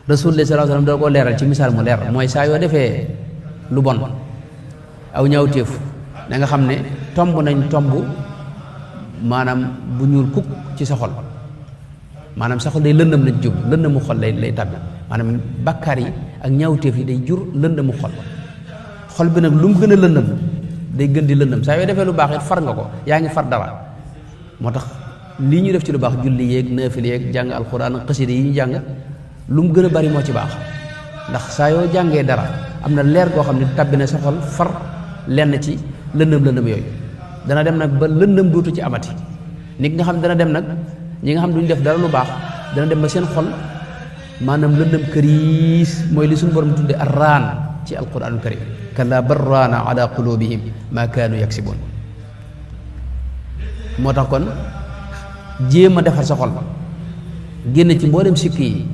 rasulullah sallallahu alayhi wasallam da ko leeral ci misaal mu leer mooy saa yoo defee lu bon aw ñaawteef da nga xam ne tomb nañ tomb maanaam bu ñuul kukk ci sa xol maanaam sa xol day lëndëm lañ jub lëndëmu xol lay tàbbi maanaam bakkaar yi ak ñaawteef yi day jur lëndëmu xol bi nag lu mu gën a lëndëm day gën di lëndëm saa yoo defee lu baax it far nga ko yaa ngi far dara moo tax lii ñu def ci lu baax julli yeeg naafile yeeg jàng alxuraan xasida yi ñu jàng lu mu gën a bari moo ci baax ndax saa yoo jàngee dara am na leer goo xam ne tàbbi na sa xol far lenn ci lëndëm yooyu dana dem nag ba lëndëm dootu ci amati nit nga xam dana dem nag ñi nga xam duñu def dara lu baax dana dem ba seen xol maanaam lëndëm këriis mooy li suñu borom tudde arraan ci alquranul karim kalla barraana ala qulubihim ma kaanu yaksiboon moo tax kon jéem a defar sa xol génn ci mboolem sikk yi